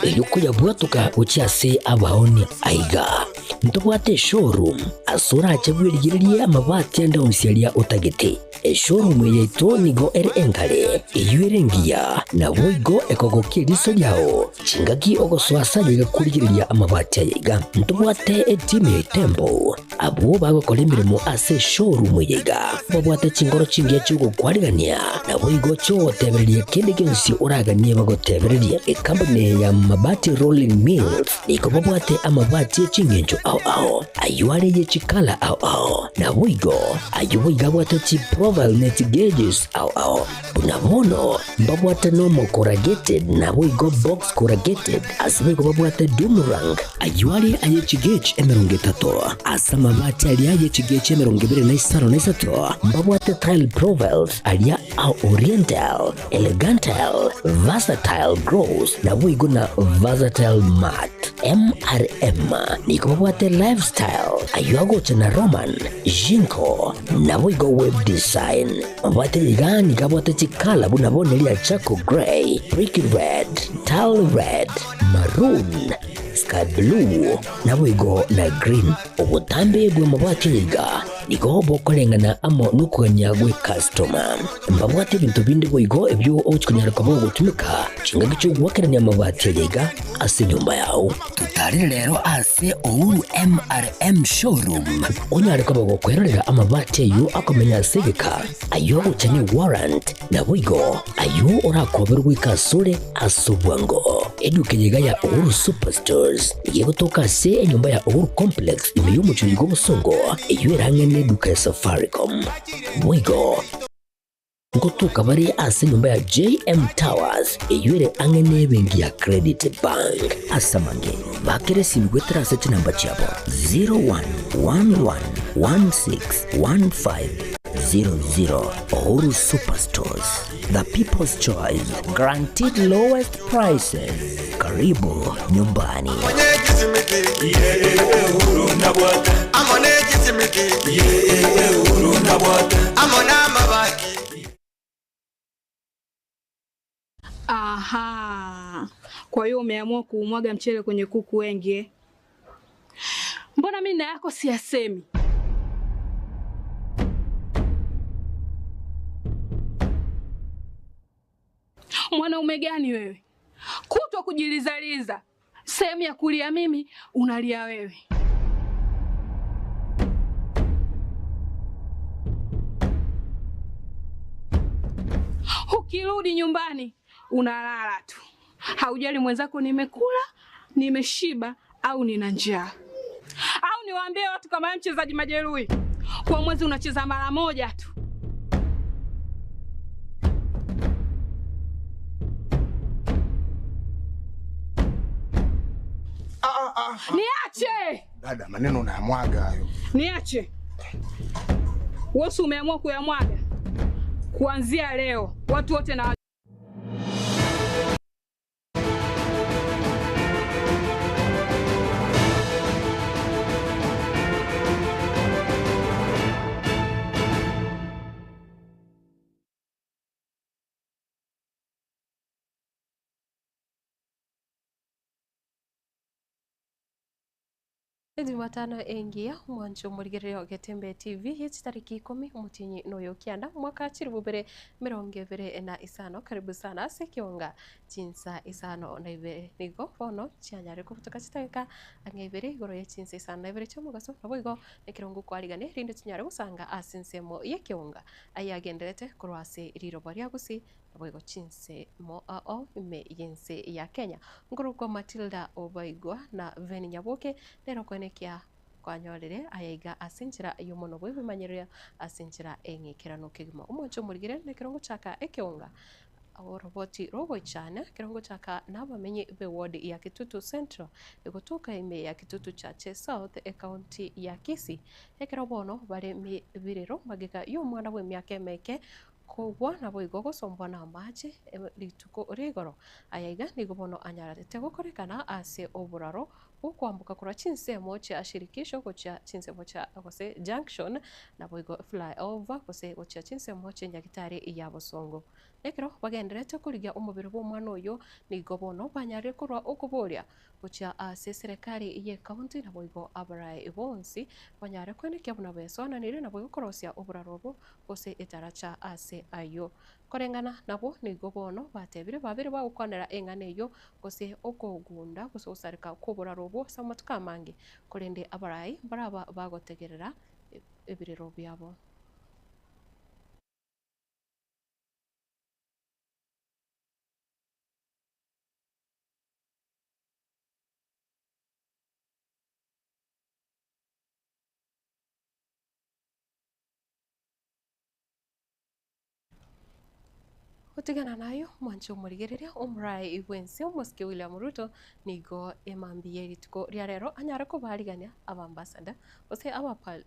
Erio koyabwatoka gochia ase abaonia. Aiga ntobwate eshowroom ase orache bwerigererie amabati ande onsi aria otagete. Eshowroom eye yaito nigo ere engare, eyio ere engiya, naboigo ekogokia eriso riao chingaki ogosoa ase aye iga korigereria amabati aya iga. Ntobwate etimu ya Itembo Abwo bagokora emeremo ase eshowroom eye iga babwate chinkoro chingiya chi'ogokwarigania, naboigo chi'ogotebereria kende gionsi oraganie bagotebererie. Ekampuni eye ya Mabati Rolling Mills nigo babwate amabati e ching'encho ao ao, ayio are ye chikala ao ao, naboigo ayio boigo abwate chiprofile ne chigauges ao ao. Buna bono mbabwate normal corrugated naboigo box corrugated, ase boigo babwate doomerang. Ayio are aye chigauge 30, ase amabati aria aye chigauge 23 mbabwate tile profiles aria a oriental, elegantal, versatile gloss naboigo na versatile matte. MRM nigo babwate lifestyle, ayio agocha na Roman, Jinko, naboigo web design. Mabwate iga nigo abwate chikala buna bono eria charcoal grey, brick red, tile red, maroon, sky blue, naboigo na green. Obotambe bw'amabati aya iga nigo bokoreng'ana amo nokogania gw'ecustoma. Mbabwate ebinto binde boigo ebio ogochia konyara koba ogotumeka chingaki chi'ogoakerania amabati aya iga ase enyomba yao. Totarere rero ase Uhuru MRM Showroom onyare koba gokwerorera amabati ayio akomenya ase egeka, ayio agocha ne warrant, naboigo ayio orakoberwe goika asore ase obwango. Eduka eye iga ya Uhuru Superstores nigo egotoka ase enyomba ya Uhuru Complex ime y'omochie oiga obosongo eyio ere ang'e neduka ya Safaricom. Boigo. Ngotoka bare ase enyomba ya JM Towers eyio ere ang'e nebenki ya Credit Bank. Ase amange, bakera esimi goetera ase chinamba chiabo 0111161500. Uhuru Superstores, the people's choice, guaranteed lowest prices. Karibu nyumbani. Aha, kwa hiyo umeamua kuumwaga mchele kwenye kuku wengi eh? Mbona mimi na yako siyasemi? Mwanaume gani wewe? Kutwa kujilizaliza, sehemu ya kulia mimi unalia wewe. Ukirudi nyumbani unalala tu, haujali mwenzako nimekula, nimeshiba au nina njaa. Au niwaambie watu kama wewe mchezaji majeruhi, kwa mwezi unacheza mara moja tu. Ah, ah, ah. Niache! Dada, maneno unayamwaga hayo. Niache. Wewe umeamua kuyamwaga. Kuanzia leo watu wote na Ejumatano engiya, omwancho omorigereria o Getembe TV ye chitariki ikomi omotienyi noyo kianda omwaka chilifu bibere emerongo ebere na isano. Karibu sana ase ekionga chinsa isano na ibere. Nigo bono chianyare kobutoka chidageka ang'e ibere igoro ye chinsa isano na ibere chi'omogaso naboigo ekerongo kwarigania erinde chinyare gosanga ase ensemo y'ekionga ayagenderete korwa ase riroba ria Gusii Naboigo chinsemo ao ime y'ense ya Kenya. Nkorokwa Matilda Obaigwa na Venny Nyaboke nere okoenekia kwanyorire aya iga ase enchera y'omonwa bw'ebimanyererio ase enchera eng'ikeranu kegima. Omwanche omorigere nekero ngochaka ekeonga oroboti rogoichana ekero ngochaka nabamenyi be ward ya Kitutu Central egotoka ime ya Kitutu Chache South ecounty ya Kisii ekero bono bare birero magega y'omwana bw'emiaka emeke. Kogwa naboigo gosombwa namache rituko ri'igoro. Aya iga nigo bono anyarete gokorekana ase oboraro bw'okwamboka korwa chinsemo chia Shirikisho gochia chinsemo chia gose Junction, naboigo Flyover gose gochia chinsemo chi'enyagitari ya Bosongo. Ekero bagendererete korigia omobere bw'omwana oyio, nigo bono banyarire korwa okoboria gochia ase eserekari y'ecounty naboigo abarai bonsi banyare koenekia buna besoananire naboigo korosia oboraro obo gose etaracha ase ayio. Koreng'ana nabwo nigo bono batebire babere bagokwanera eng'ana eyio, gose okogunda gose ogosareka kw'oboraro obwo ase amatuko amange, korende abarai mbaraba bagotegerera ebirero biabo. Gotigana nayo, mwanche omorigereria omorai bw'ense omosike William Ruto nigo emambia ye rituko ria rero anyare kobarigania abambassador gose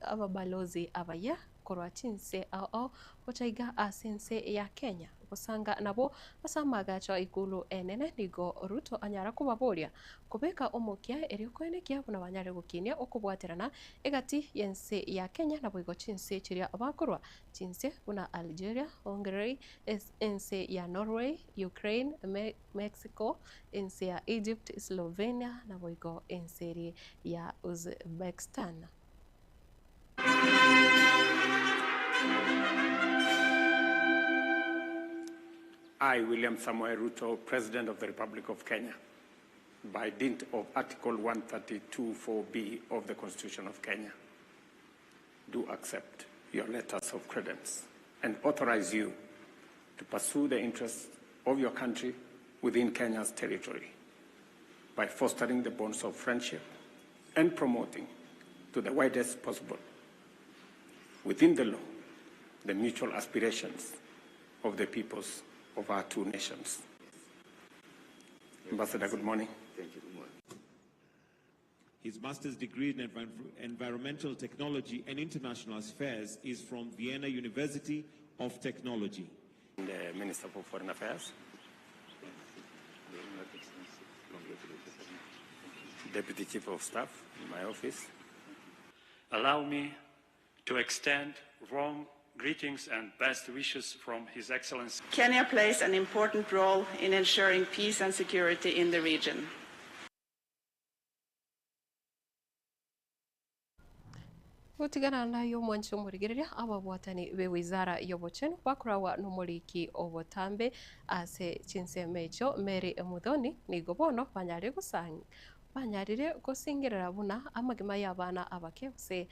ababalozi abayia korwa chinse ao ao gocha iga ase ense ya Kenya gosanga nabwo ase amaagacho a ikulu enene nigo Ruto anyara kobaboria kobeka omokia erio koenekia buna banyare gokinia okobwaterana egati y'ense ya Kenya naboigo chinse chiria bakorwa chinse buna Algeria, Hungary, ense ya Norway, Ukraine, Mexico, ense ya Egypt, Slovenia naboigo ense eria ya Uzbekistan. I, William Samoei Ruto, President of the Republic of Kenya, by dint of Article 132.4b of the Constitution of Kenya, do accept your letters of credence and authorize you to pursue the interests of your country within Kenya's territory by fostering the bonds of friendship and promoting to the widest possible, within the law, the mutual aspirations of the peoples of our two nations. Ambassador, good morning. Thank you. Good morning. His master's degree in environmental technology and international affairs is from Vienna University of Technology. The Minister for Foreign Affairs. Deputy Chief of Staff in my office. Allow me to extend warm greetings and best wishes from His Excellency. Kenya plays an important role in ensuring peace and security in the region. Gotigana naye omwanche omorigereria, ababwatani b'ewizara y'obochenu bakoragwa nomoriki obotambe ase chinsemo echio Mary Muthoni nigo bono banyarire gosang banyarire gosingerera buna amagima y'abana abake gose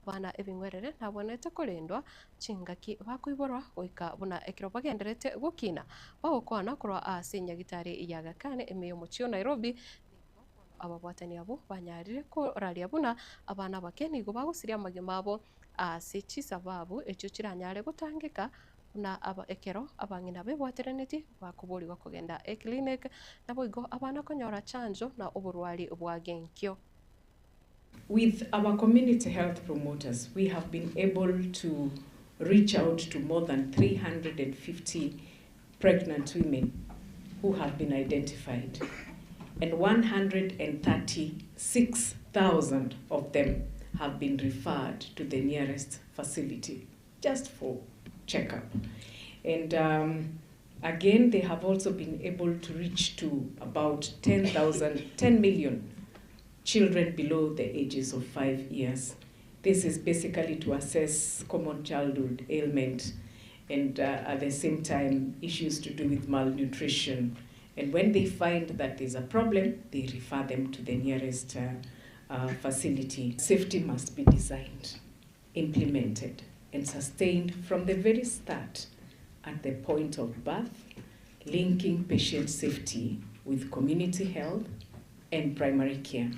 abana ebing'werere nabwenerete korendwa chingaki bakoiborwa goika buna ekero bagenderete gokina bagokwana korwa ase nyagitari ya Aga Khan ime y'omochie o Nairobi. Ababwatani abwo banyarire koraria buna abana abake nigo bagosiria amagima abo ase chisababu echio chiranyare gotangeka buna aba ekero abang'ina bebwateraneti bakoborigwa kogenda eclinic naboigo abana konyora chanjo na oborwari bwa genkio. With our community health promoters, we have been able to reach out to more than 350 pregnant women who have been identified. And 136,000 of them have been referred to the nearest facility just for checkup. And again, they have also been able to reach to about 10 million children below the ages of 5 years. This is basically to assess common childhood ailment and at the same time issues to do with malnutrition. And when they find that there's a problem, they refer them to the nearest facility. Safety must be designed, implemented, and sustained from the very start at the point of birth, linking patient safety with community health and primary care.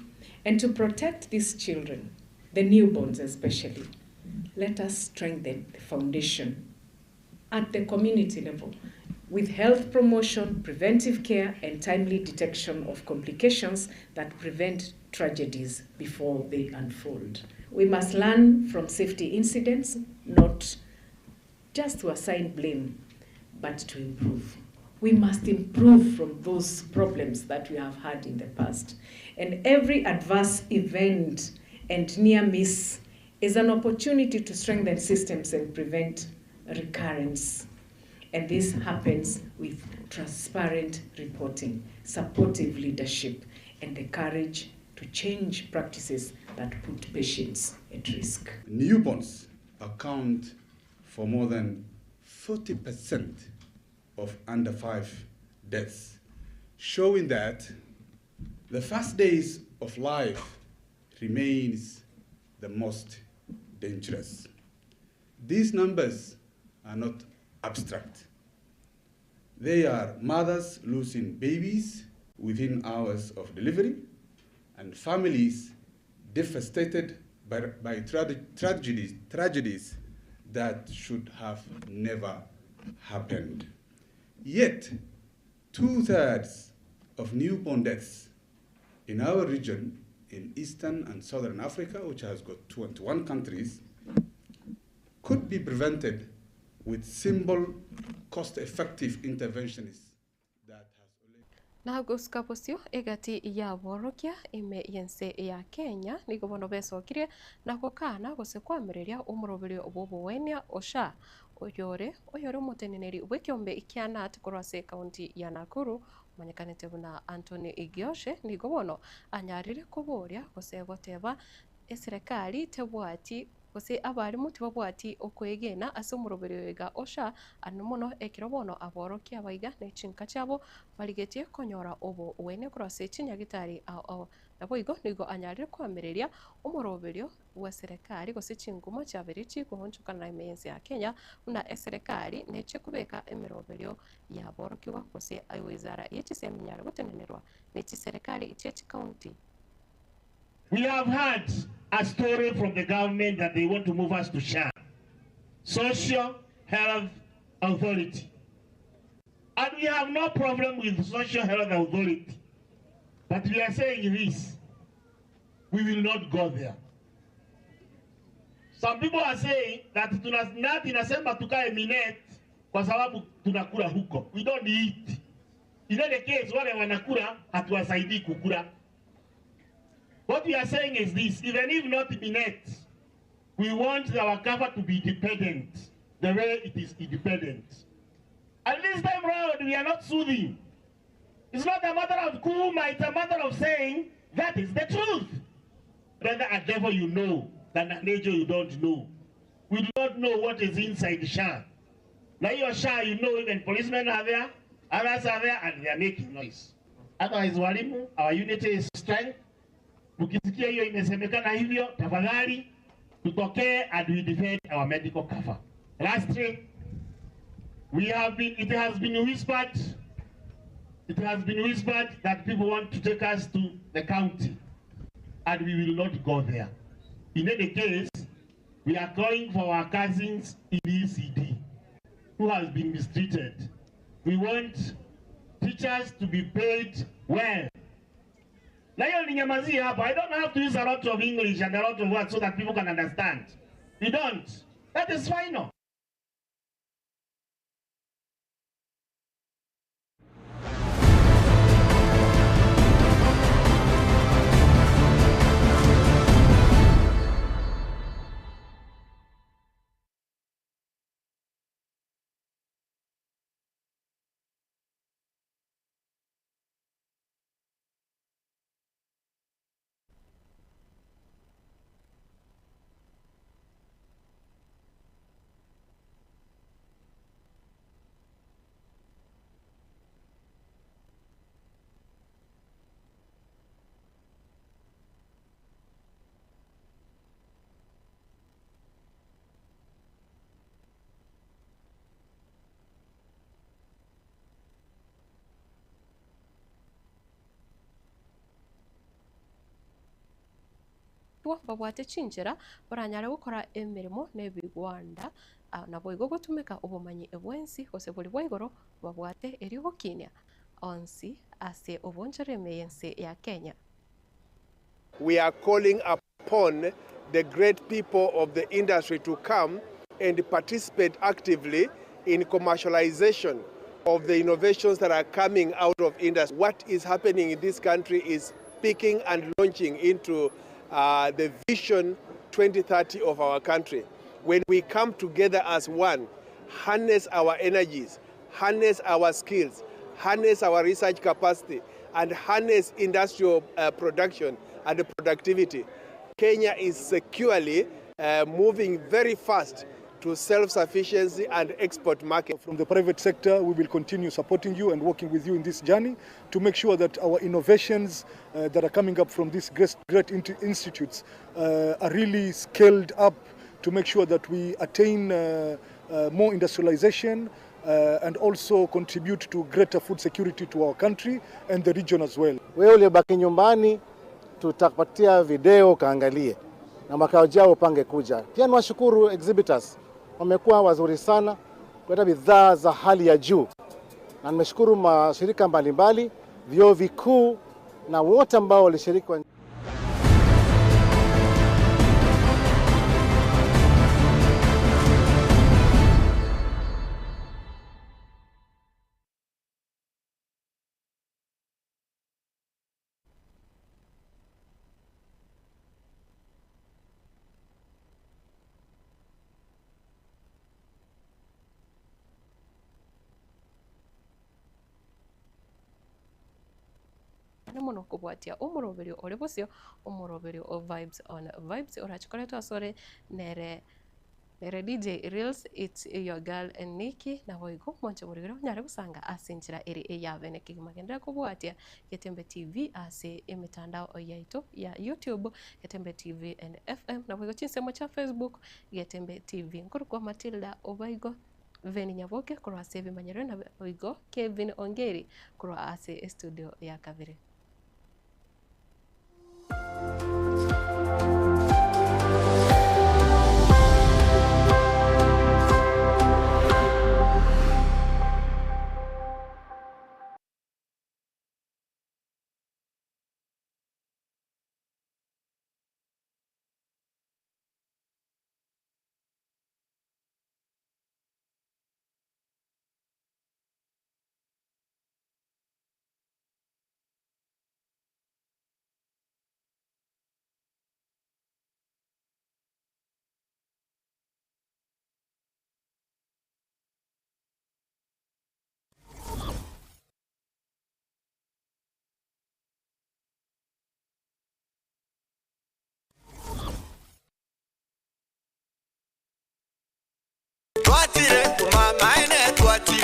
And to protect these children, the newborns especially, let us strengthen the foundation at the community level with health promotion, preventive care, and timely detection of complications that prevent tragedies before they unfold. We must learn from safety incidents, not just to assign blame, but to improve. We must improve from those problems that we have had in the past. And every adverse event and near miss is an opportunity to strengthen systems and prevent recurrence. And this happens with transparent reporting, supportive leadership, and the courage to change practices that put patients at risk. Newborns account for more than 40% of under 5 deaths, showing that the first days of life remains the most dangerous. These numbers are not abstract. They are mothers losing babies within hours of delivery and families devastated by tragedies that should have never happened. Yet, 2/3 of newborn deaths in our region, in Eastern and Southern Africa, which has got 21 countries, could be prevented with simple, cost-effective interventions that has Na gosika bosio egati y'aborokia ime y'ense ya Kenya nigo bono besokirie na gokana gose koamereria omoroberio bw'obogwenia o SHA oyore oyore omoteneneri bw'ekeombe kia Knut korwa ase ekaunti ya Nakuru omanyekanete buna Anthony Gioshe nigo bono anyarire koboria gose goteba eserekari tebwati gose abarimu tibabwati okwegena ase omoroberio oyo iga o SHA anene mono ekero bono aborokia abaiga ne chinka chiabo barigetie konyora obogwenia korwa ase chinyagitari ao ao. Naboigo nigo anyarire koamereria omoroberio bw'eserekari gose chinguma chiabeire chikoonchokana na ime y'ense ya Kenya buna eserekari neche kobeka emeroberio y'aborokigwa gose ewizara ye chisemi nyare gotenenerwa ne chiserekari chie chikaunti. We have heard a story from the government that they want to move us to SHA, Social Health Authority. And we have no problem with Social Health Authority. But we are saying this, we will not go there. Some people are saying that tuna, NAT inasema tukae Minet kwa sababu tunakula huko. We don't eat. In any case, wale wanakula hatuwasaidii kukula. What we are saying is this, even if not Minet, we want our cover to be independent, the way it is independent. And this time round, we are not soothing. It's not a matter of kuma, it's a matter of saying that is the truth. Rather a devil you know than an angel you don't know. We do not know what is inside SHA. Now your SHA, you know even policemen are there, others are there, and they are making noise. Otherwise, walimu, our unity is strength. Mkisikia hiyo imesemekana hivyo, tafadhali tutokee and we defend our medical cover. Lastly, it has been whispered, it has been whispered that people want to take us to the county, and we will not go there. In any case, we are calling for our cousins in ECD who has been mistreated. We want teachers to be paid well. Na hiyo ninyamazie hapo. I don't have to use a lot of English and a lot of words so that people can understand. We don't. That is final. Babwate chinchera baranyare gokora emeremo na ebigwanda naboigo gotumeka obomanyi bwensi gose bori bwa igoro babwate erio gokinia onsi ase obonchore ime y'ense ya Kenya. We are calling upon the great people of the industry to come and participate actively in commercialization of the innovations that are coming out of industry. What is happening in this country is picking and launching into uh, the vision 2030 of our country. When we come together as one, harness our energies, harness our skills, harness our research capacity, and harness industrial uh, production and productivity, Kenya is securely uh, moving very fast to self-sufficiency and export market. From the private sector, we will continue supporting you and working with you in this journey to make sure that our innovations uh, that are coming up from these great, great institutes uh, are really scaled up to make sure that we attain uh, uh, more industrialization uh, and also contribute to greater food security to our country and the region as well. Wewe uliobaki nyumbani, tutakupatia video kaangalie, na mwaka ujao upange kuja. Pia niwashukuru exhibitors, wamekuwa wazuri sana kuleta bidhaa za hali ya juu, na nimeshukuru mashirika mbalimbali, vyuo vikuu na wote ambao walishiriki. Mono kobwatia omoroberio ore bosio omoroberio o Vibes on Vibes orachikoretwa asore nere nere DJ Reels, it's your girl Nikki naboigo mwanche borigere onyare gosanga ase enchera ere eyabene kegima. Genderera kobwatia Getembe TV ase emitandao yaito ya YouTube, Getembe TV and FM, naboigo chinsemo chia Facebook, Getembe TV. Nkorokwa Matilda Obaigo Veni Nyaboke korwa ase ebimanyero, naboigo Kevin Ongeri korwa ase studio ya kabere.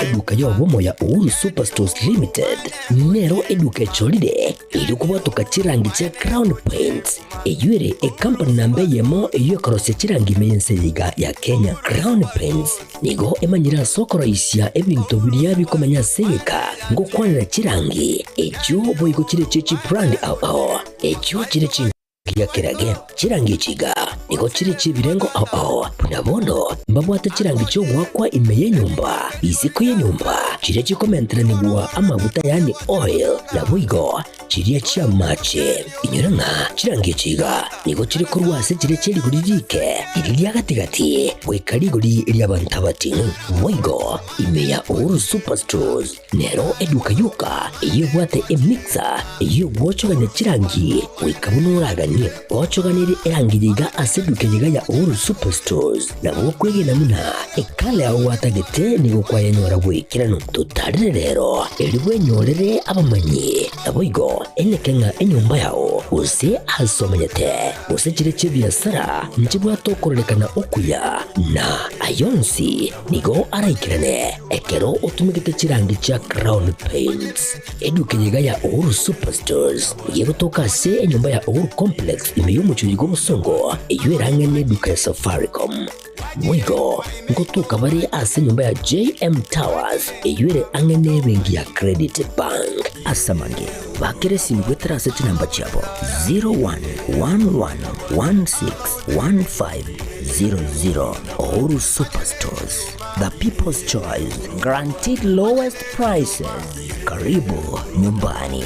Eduka y'obomo ya Uhuru Superstores Limited nero eduka echorire eri kobwatoka chirangi chia Crown Paints, eywo ere ekampani namba eyemo eywo ekorosia chirangi ime y'ense eyeiga ya Kenya. Crown Paints nigo emanyire ase okoroisia ebinto biria bikomenya ase egeka ngokwanera chirangi echio boigo chire chie chibrand ao ao echio chire chi ya kerage. Chirangi chiga nigo chiri chibirengo ao ao buna bono mbabwate chirangi chiogwakwa ime y'enyomba, isiko y'enyomba, chiria chikomenteranigwa amaguta yani oil, naboigo chiria chiamache. Inyora ng'a chirangi chiga nigo chiri korwa ase chiria chierigori rike iri ria gatigati goika rigori ri'abanto abating'u. Boigo ime ya Uhuru Superstores nero eduka yoka eywo ebwate emixer eywo egwochogania chirangi goika buna oraganie. Ochoganire erangi yiga ase eduka yiga ya Uhuru Superstores nabo okwegena muna ekala yago gwatagete nigo kwayenyora bwekirano. Totarire rero eri bwenyorere abamanyi naboigo eneke ng'a enyomba yao gose ase omanyete gose chire chi'ebiasara nchibwate okororekana okuya na ayonsi nigo araikirane ekero otumegete chirangi chia Crown Paints. Eduka yiga ya Uhuru Superstores yegotoka ase enyomba ya Uhuru Complex ime y'omochori gw'obosongo eywo erang'ene eduka ya Safaricom. Boigo ngotoka bare ase enyomba ya JM Towers eywo ere ang'e n'ebenki ya Credit Bank. Ase amange bakere esimu gwetera ase chinamba chiabo 0111161500. Uhuru Superstores, the people's choice, guaranteed lowest prices. Karibu nyumbani.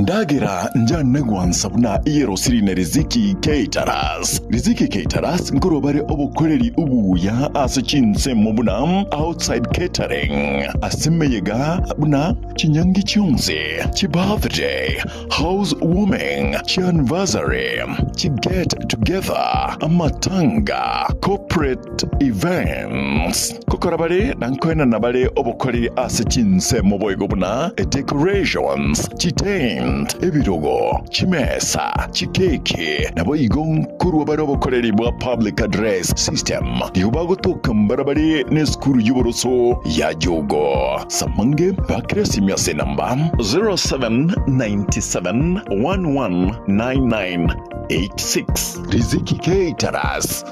Ndagera njane gwansa buna eyerosiri na Riziki Caterers. Riziki Caterers nkorwa bare obokoreri obuya ase chinsemo buna outside catering, ase emeyega buna chinyangi chionsi, chibirthday, house warming, chianniversary, chiget together, amatanga, corporate events. Gokora bare na nkoenana bare obokoreri ase chinsemo boigo buna decorations, chitent, ebirogo, chimesa, chikeki, naboigo nkorwa bare obokoreri bwa public address system. Nigo bagotoka mbarabare nesukuru y'oboroso ya Jogo. Samange bakire esimi ase enamba 0797 119986. Riziki Caterers,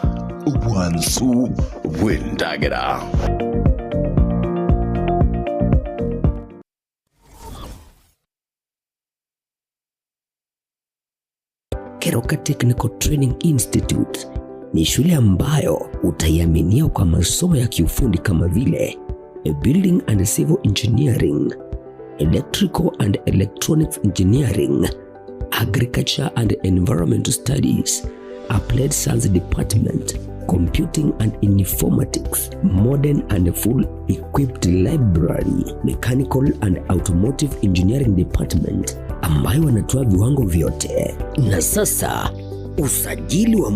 obwansu bw'endagera. Keroka Technical Training Institute ni shule ambayo utaiaminia kwa masomo ya kiufundi kama vile Building and Civil Engineering, Electrical and Electronics Engineering, Agriculture and Environmental Studies, Applied Science Department, Computing and Informatics, Modern and Full Equipped Library, Mechanical and Automotive Engineering Department ambayo wanatoa viwango vyote. Na sasa usajili wa